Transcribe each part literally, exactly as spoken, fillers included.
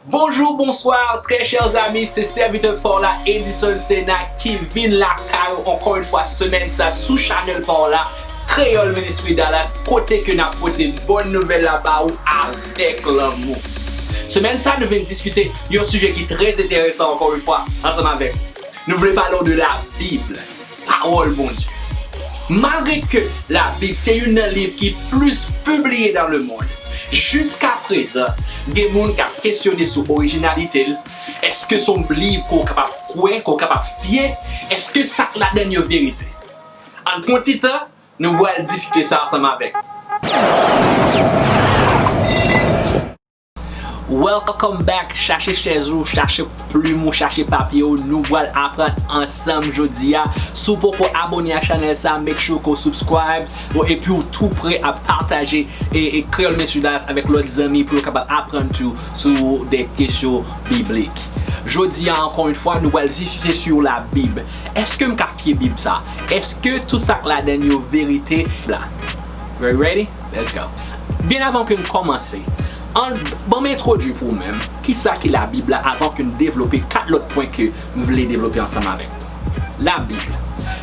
Bonjou, bonswa, trè chè zanmi, se sèvitè pa w la, Edison Sena, ki vin lakay ou ankò yon fwa semèn sa sou chanèl pa w la, Kreyòl Ministry Dallas, kote ke n ap pote bòn nouvèl la ba ou avèk lanmou. Semèn sa, nou vin diskite yon sijè ki trè enteresan ankò yon fwa, ansanm avèk nou. Nou vle pale w de Labib, pawòl Bondye. Malgre ke Labib se youn nan liv ki plis pibliye dans le monde, jiska prezan, gen moun k ap kesyone sou orijinalite l. Èske se yon liv ke w kapab kwè, ke w kapab fye? Èske sa k ladan l yo verite? Ann pran ti tan, nou pral diskite sa ansanm avèk. Welcome back! Chache chèz ou, chache plim ou, chache papye ou, nou pral aprann ansanm jodi a. Si w poko abone a chanèl sa, make sure ke w subscribe, ou, epi w tou prè a pataje e, e Kreyòl Ministry Dallas avèk lòt zanmi pou yo kapab aprann tou sou de kesyon biblik. Jodi a, ankò yon fwa, nou pral diskite sou Labib. Èske m ka fye Bib sa? Èske tout sa k ladan l yo verite la? Very ready? Let's go. Byen avan ke n kòmanse, ann, ban m entwodui pou ou menm kisa ki Labib la avan ke n devlope kat lòt pwen ke m vle devlope ansanm avèk ou. Labib.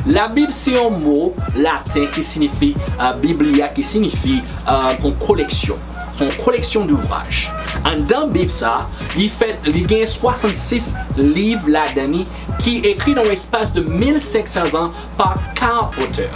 Labib se yon mo laten ki siyifi, euh, biblia, ki siyifi, euh, yon koleksyon. Se yon koleksyon douvraj. Anndan Bib sa, li fèt, li gen swasannsis liv ladan li ki ekri nan yon espas de mil senk san zan pa karant otè.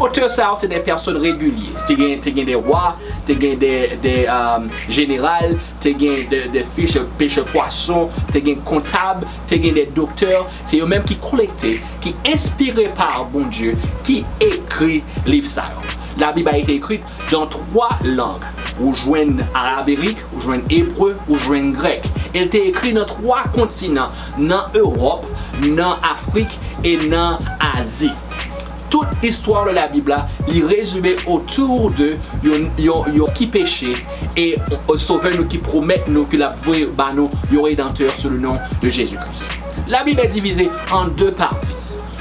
Otè sa yo se de pèsòn regilye. Te gen, te gen de wa, te gen de, de, um, jeneral, te gen de, de fiche pechè pwason, te gen kontab, te gen de doktè. Se yo menm ki kolekte, ki enspire pa Bondye, ki ekri liv sa yo. Labib a été écrite dans trois langues. Ou jwenn araberik, ou jwenn ebre, ou jwenn grèk. E l te ekri nan twa kontinan, nan Ewòp, nan Afrik e nan Azi. Tout istwa de Labib la, li rezime otou de yon, yon, yon ki peche e, e Sovè nou ki pwomèt nou ke l ap voye ba nou yon Redantè sou le non de Jezi Kris. Labib est divisée en deux parties.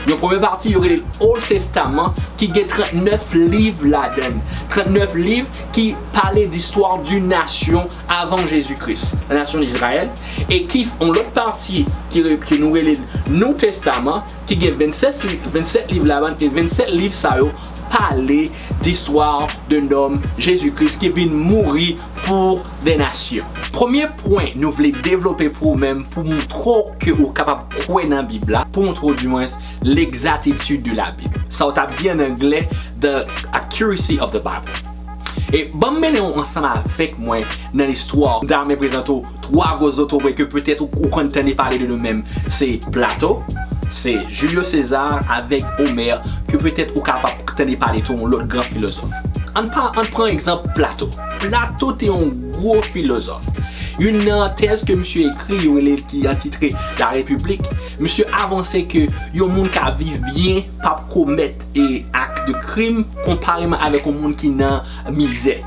Yon premye pati, yo rele l Old Testament, ki gen trannèf liv ladan l. Trannèf liv ki pale de istwa de nasyon avan Jezi Kris, la nation d'Israël, e ki f-, yon lòt pati ki re-, ke nou rele New Testament, ki gen vennsèt li-, vennsèt liv ladan l, e vennsèt liv sa yo pale de istwa de nonm Jezi Kris ki vin mouri pou de nasyon. Premye pwen nou vle devlope pou ou menm, pou montre w ke ou kapab kwè nan Bib la, pou montre w, dimwens, l'exactitude de la Bible. Sa w t ap di an anglè, the accuracy of the Bible. E ban m mennen w ansanm avèk mwen nan listwa. M ta renmen prezante w twa gwo zotobre ke petèt ou, ou konn tande pale de nou menm. Se Plato, se Julio César avèk Homer, ke petèt ou kapab tande pale tou yon lòt gran filozòf. Ann pa, ann pran egzanp Plato. Plato te yon gwo filozòf. Youn nan tèz ke misye ekri, yo rele l ki antitre La République, misye avanse ke yon moun ka viv byen p ap komèt e ak de krim konpareman avèk yon moun ki nan mizè.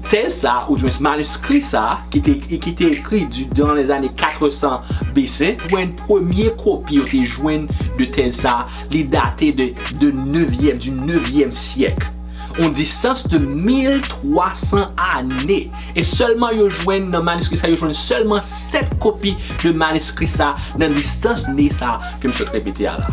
Tèz sa, oudimwens maniskri sa, ki te, ki te ekri di, dans les années quatre cents B C, jwenn premye kopi yo te jwenn de tèz sa, li date de, de nevyèm, du nevyèm syèk. On distans de mil twa san ane. E sèlman yo jwenn nan maniskri sa, yo jwenn sèlman sèt kopi de maniskri sa nan distans ane sa ke m sot repete a la.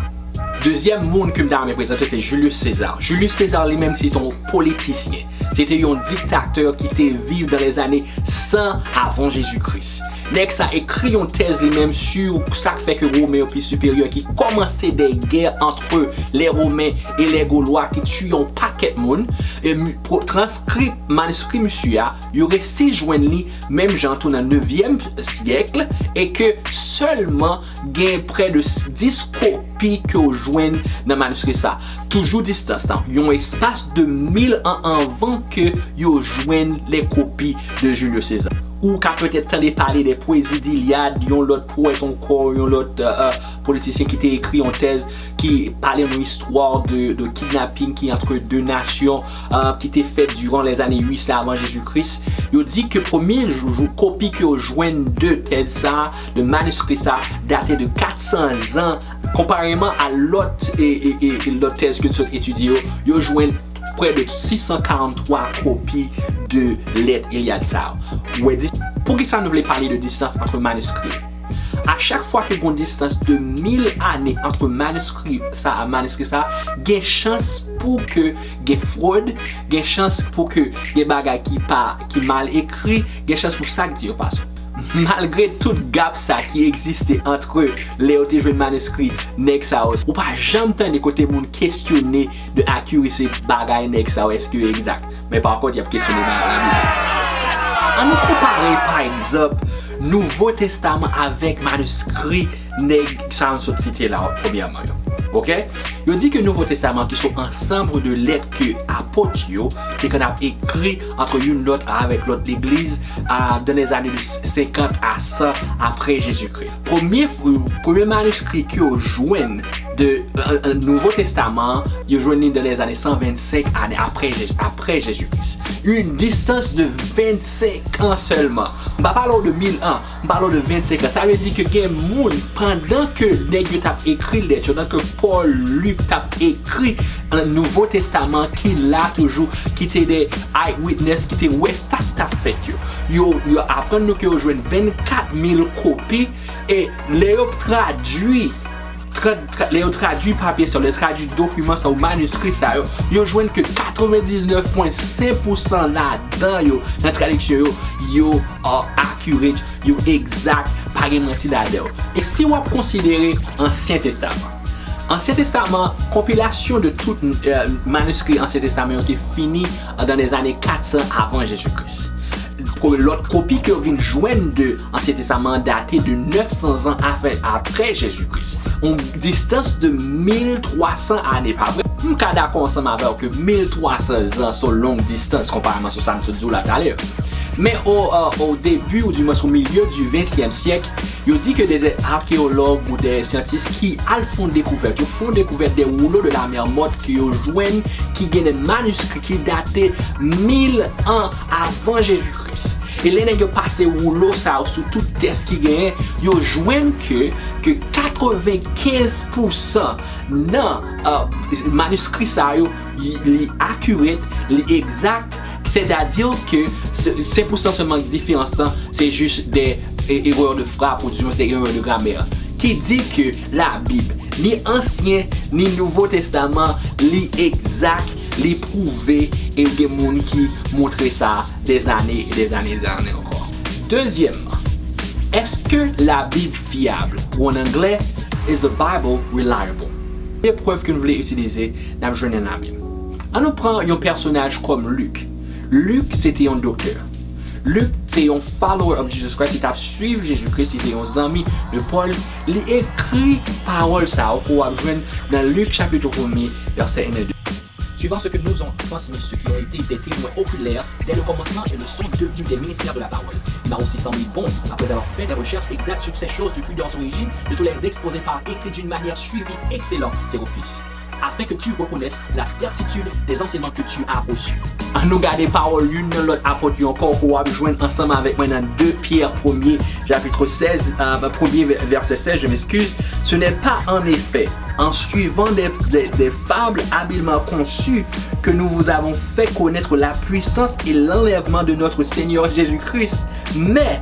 Dezyèm moun ke m ta renmen prezante, se Julius César. Julius César li menm, se te yon politisyen. Se te yon diktatè ki te viv dans les années cent avant Jésus-Christ. Nèg sa ekri yon tèz li menm sou sa k fè ke Women yo pi siperyè, ki kòmanse de gè entre les Romains et les Gaulois, ki tiye yon pakèt moun. E mi-, pro-, transkrip maniskri misye a, yo resi jwenn li menm jan tou nan nevyèm syèk, e ke sèlman gen prè de dis kopi ke yo jwenn nan maniskri sa. Toujou distans lan, yon espas de mil an anvan ke yo jwenn les copies de Julio César. Ou ka petèt tande pale de pwezi d'Iliade, yon lòt powèt ankò, yon lòt, euh, euh, politisyen ki te ekri yon tèz ki pale yon istwa de, de kidnaping ki entre deux nations, euh, ki te fèt durant les années uit san avant Jésus-Christ. Yo di ke premye jou, jou, kopi ke yo jwenn de tèz sa, de maniskri sa, date de kat san zan, konpareman a lòt, e, e, e, e lòt tèz ke n sot etidye yo, yo jwenn prè de sis san karant twa kopi de lèt Iliade sa yo. Ou wè, dis-, Poukisa nou vle pale de distans ant maniskri? A chak fwa ke gon distans de mil ane ant maniskri sa a maniskri sa a, gen chans pou ke gen fwod, gen chans pou ke gen bagay ki pa, ki mal ekri, gen chans pou sa k di yo pa sot. Malgre tout gap sa ki egziste ant lè yo te jwenn maniskri nèg sa yo, ou pa janm tande kote moun kesyone de akiresi bagay nèg sa yo, èske yo egzak. Men pa kont, y ap kesyone bagay la. An nou konpare, pa egzanp, Nouvo Testaman avèk maniskri nèg sa yo sot site la, premyèman yo. Oke? Yo di ke Nouvo Testaman, ki se yon ansanm de lèt ke apot yo te konn ap ekri ant youn lòt avèk lòt legliz, a, dans les années de senkant a san apre Jezikri. Premye, premye maniskri ke yo jwenn de, euh, euh, Nouvo Testaman, yo jwenn li dans les années san vennsenk ane apre, apre Jezikri. Yon distans de vennsenk an sèlman. M pa pale w de mil an, m pale w de vennsenk an. Sa vle di ke gen moun, pandan ke nèg yo t ap ekri lèt yo, pandan ke Pòl, Lik t ap ekri, euh, Nouvo Testaman, ki la toujou, ki te de eyewitness, ki te wè sa k t ap fèt yo. Yo, yo aprann nou ke yo jwenn vennkat mil kopi, e lè yo tradui, tra-, tra-, lè yo tradui papye sa yo, lè yo tradui dokiman sa yo, maniskri sa yo, yo jwenn ke katrevendiznèf pwen senk pousan ladan yo, nan tradiksyon yo, yo, uh, accurate, yo egzak, pa gen manti ladan yo. E si w ap konsidere Ansyen Testaman, Ansyen Testaman, konpilasyon de tout, euh, maniskri Ansyen Testaman yo te fini dans les années kat san avan Jezikri. Lòt kopi ke yo vin jwenn de Ansyen Testaman an date de nèf san zan apre, apre Jezikri. Yon distans de mil twa san ane, pa vre? M ka dakò ansanm avè w ke mil twa san zan se yon long distans konpareman sou sa m sot di w la talè. Men o, euh, o debi, ou dimwens o milye di ventyèm syèk, yo di ke de, de akeyològ ou de syantis ki al fè yon dekouvèt, yo fè yon dekouvèt de woulo de la mè mòt ke yo jwenn, ki gen de maniskri ki date mil an avan Jezikri. E lè nèg yo pase woulo sa yo sou tout tès ki genyen, yo jwenn ke, ke katrevenkenz pousan nan, euh, maniskri sa yo, li, li accurate, li egzak, sètadi ke se, senk pousan sèlman diferans lan, se jis de, e, erè de frap ou di yon se erè de gramè. Ki di ke Labib, ni Ansyen, ni Nouvo Testaman, li egzak, li pwouve, e gen moun ki montre sa des années et des années et des années encore. Dezyèmman, èske Labib fyab? Ou an anglè, is the Bible reliable? Premye prèv ke nou vle itilize, n ap jwenn nan Labib. An nou pran yon pèsonaj kòm Lik. Lik, se te yon doktè. Lik, se yon follower of Jesus Christ, li t ap swiv Jezikri, li te yon zanmi de Pòl. Li ekri pawòl sa yo ke w ap jwenn nan Lik chapit premye, vèsè en e de. Suivant ce que nous ont transmis ceux qui ont été des témoins oculaires dès le commencement et le sont devenus des ministères de la parole. Il m'a aussi semblé bon, après avoir fait des recherches exactes sur ces choses depuis leurs origines, de te les exposer par écrit d'une manière suivie, excellent Théophile, afin que tu reconnaisses la certitude des enseignements que tu as reçus. An nou gade pawòl youn nan lòt apot yo ankò, ke w ap jwenn ansanm avèk mwen nan de Pyè premye, chapitre seize, euh, premier vè-, verset seize, je m'excuse. Ce n'est pas en effet en suivant des, des, des fables habilement conçues que nous vous avons fait connaître la puissance et l'enlèvement de notre Seigneur Jésus-Christ, mais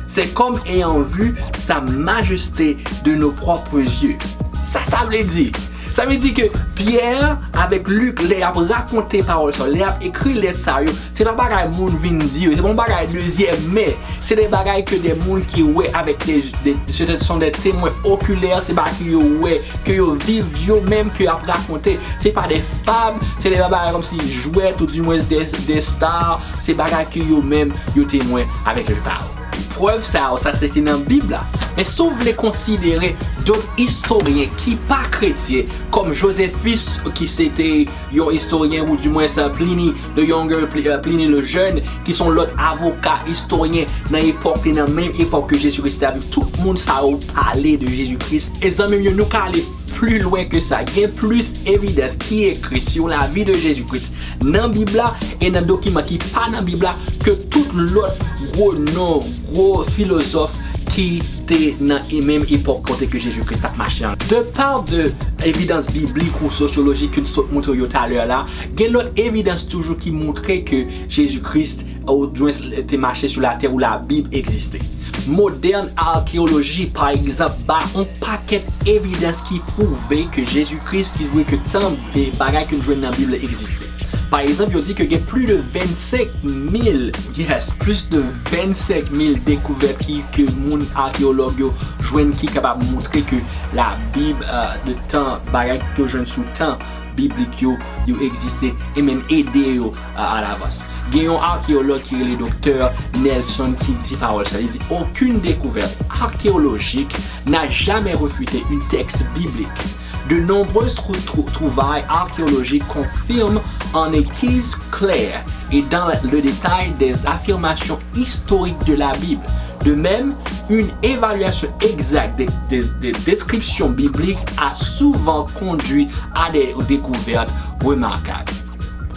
c'est comme ayant vu sa majesté de nos propres yeux. Sa sa vle di? Sa vle di ke Pyè avèk Lik, lè y ap rakonte pawòl sa yo, lè y ap ekri lèt sa yo, se pa bagay moun vin di yo, se pa yon bagay dezyèm men. Se de bagay ke de moun ki wè avèk de, de, ce sont des témoins oculaires, se bagay ke yo wè, ke yo viv yo menm, ke y ap rakonte. Se pa de fab, se de bagay kòmsi jwèt ou dimwens de, de star, se bagay ke yo menm yo temwen avèk le pawòl. Prèv sa yo, sa se te nan Bib la. Men si w vle konsidere dòt istoryen ki pa kretyen, kòm Josephus, ki se te yon istoryen, ou dimwens Pliny the Younger, Pli-, euh, Pliny le Jeune, ki se yon lòt avoka, istoryen nan epòk li, nan menm epòk ke Jezikri te ap viv. Tout moun sa yo pale de Jezikri. E zanmi m yo, nou ka ale pli lwen ke sa. Gen plis evidans ki ekri sou lavi de Jezikri nan Bib la e nan dokiman ki pa nan Bib la ke tout lòt gwo non, gwo filozòf ki te nan e menm epòk kote ke Jezi Kris t ap mache an. De pa de evidans biblik ou sosyolojik ke m sot montre w yo talè a la, gen lòt evidans toujou ki montre ke Jezi Kris, oudwens, te mache sou latè ou Labib egziste. Modèn akeyoloji, pa egzanp, bay yon pakèt evidans ki pwouve ke Jezi Kris, ki pwouve ke tan e bagay ke n jwenn nan Bib la egziste. Pa egzanp, yo di ke gen plis de vennsenk mil, yes, plis de vennsenk mil dekouvèt ki, ke moun akeyològ yo jwenn ki kapab montre ke Labib, euh, de tan, bagay ke yo jwenn sou tan biblik yo, yo egziste e menm ede yo, euh, alavans. Gen yon akeyològ ki rele Doktè Nelson ki di pawòl sa. Li di, aucune découverte archéologique n'a jamais réfuté une texte biblique. De nombreuses trou- trou- trouvailles archéologiques confirment en équise claire et dans le détail des affirmations historiques de la Bible. De même, une évaluation exacte des, des- des descriptions bibliques a souvent conduit à des découvertes remarquables.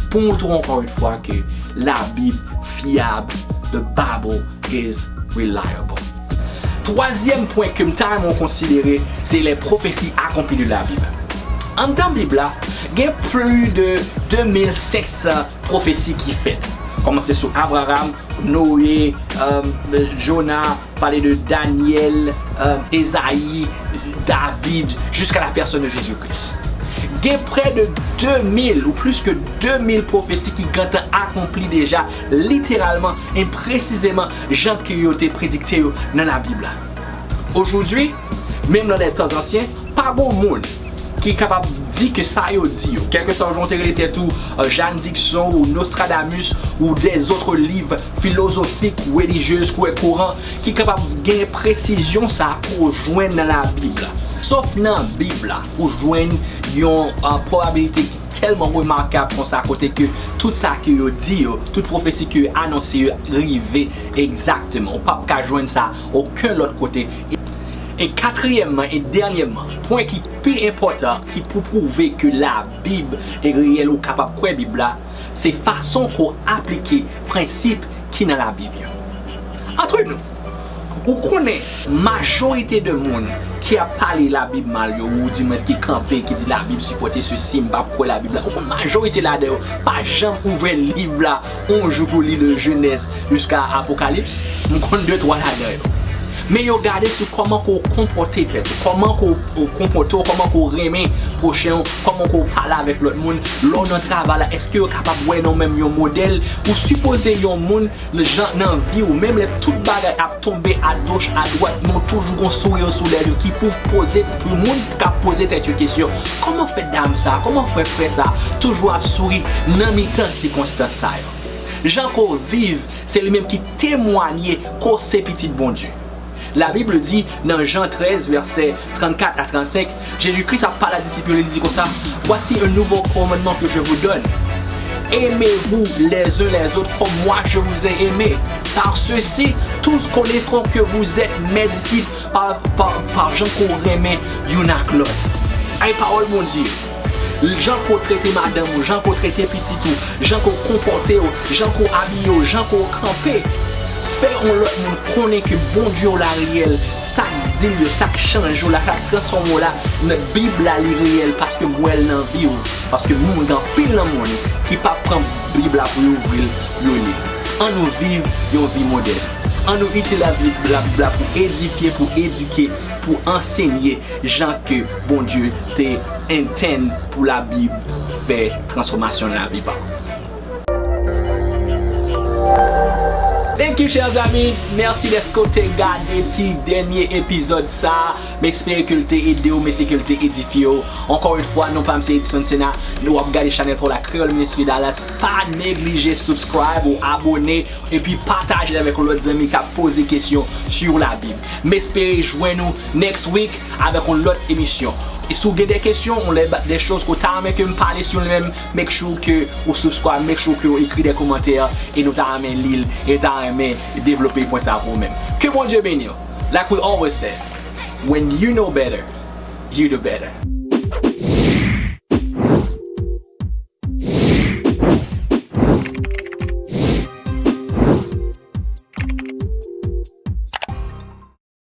Pou montre ankò yon fwa ke Labib fyab, the Bible is reliable. Twazyèm pwen ke m ta renmen w konsidere, se les prophéties accomplies de la Bible. Anndan Bib la, gen plis de de mil senk san pwofesi ki fèt. Kòmanse sou Abraram, Noye, euh, Jona, pale de Danyèl, euh, Ezayi, David, jiska la pèsòn de Jezi Kris. Gen prè de de mil ou plis ke de mil pwofesi ki gentan akonpli deja, literalman e presizeman jan ke yo te predikte yo nan Labib la. Aujourd'hui, même dans les temps anciens, pa gon moun ki kapab di ke sa yo di yo, kèlkeswa jan w te rele tèt ou, euh, Jeanne Dixon ou Nostradamus ou des autres livres philosophiques ou religieuses, kwè Koran, ki kapab gen presizyon sa ke w jwenn nan Labib la. Sof nan Bib la, ou jwenn yon, euh, pwobabilite ki tèlman remakab konsa, kote ke tout sa ke yo di yo, tout pwofesi ke yo anonse yo rive egzakteman. Ou p ap ka jwenn sa okenn lòt kote. E, e katriyèmman e dènyèman, pwen ki pi enpòtan, ki pou pwouve ke Labib e reyèl, ou kapab kwè Bib la, se fason ke w aplike prensip ki nan Labib yo. Antre nou, ou konnen majorite de moun ki ap pale Labib mal yo, ou dimwens ki kanpe, ki di Labib sipòte sesi, m p ap kwè Labib la, ou konnen majorite ladan yo pa janm ouvè liv la yon jou pou li de Jenèz jiska Apokalips. M konn de twa ladan yo. Men yo gade sou kòman ke w konpòte tèt ou, kòman ke w, w konpòte w, kòman ke w renmen pwochen w, kòman ke w pale avèk lòt moun. Lè w nan travay la, èske yo kapab wè nan w menm yon modèl? Ou sipoze yon moun jan nan vi w, menm lè tout bagay ap tonbe agoch, adwat, men w toujou gon souri sou lèv ou ki pou poze, pou moun k ap poze tèt yo kesyon, kòman fè dam sa, kòman fè frè sa toujou ap souri nan mitan sikonstans sa yo? Jan ke w viv, se li menm ki temwanye ke w se pitit Bondye. La Bible dit, nan Jan trèz, vèsè trannkat a trannsenk, Jezi Kris ap pale a disip yo, li di konsa, voici un nouveau commandement que je vous donne. Aimez-vous les uns les autres comme moi je vous ai aimé. Par ceci, tous connaîtront que vous êtes mes disciples, pa, pa, pa jan ke w renmen youn ak lòt. Ay pawòl Bondye. Jan ke w trete madanm ou, jan ke w trete pitit ou, jan ke w konpòte w, jan ke w abiye w, jan ke w kanpe. Fè yon lòt moun konnen ke Bondye w la reyèl, sa k di l yo, sa k chanje w la, sa k transfòme w la, nan Bib la li reyèl paske m wè l nan vi w. Paske moun, gen anpil nan moun ki pa pran Bib la pou yo ouvri l, yo li l. Ann nou viv yon vi modèl. Ann nou itilize Bib la, Bib la pou edifye, pou edike, pou ansenye jan ke Bondye te entèn pou Labib fè transfòmasyon nan lavi pa w. Thank you, chers amis. Mèsi dèske w te gade ti dènye epizòd sa. M espere ke l te ede w, m espere ke l te edifye w. Ankò yon fwa, non pa m se Edson Sena. Nou ap gade chanèl pa w la, Kreyòl Ministry Dallas. Pa neglije subscribe ou abone, epi pataje l avèk yon lòt zanmi k ap poze kesyon sou Labib. M espere jwenn ou next week avèk yon lòt emisyon. E si w gen de kesyon, ou lè ba- de choz ke w ta renmen ke m pale sou li menm, make sure ke ou subscribe, make sure ke w ekri de kòmantè, e nou ta renmen li l, e ta renmen devlope pwen sa pou ou menm. Ke Bondye beni w. Like we always say, when you know better, you do better.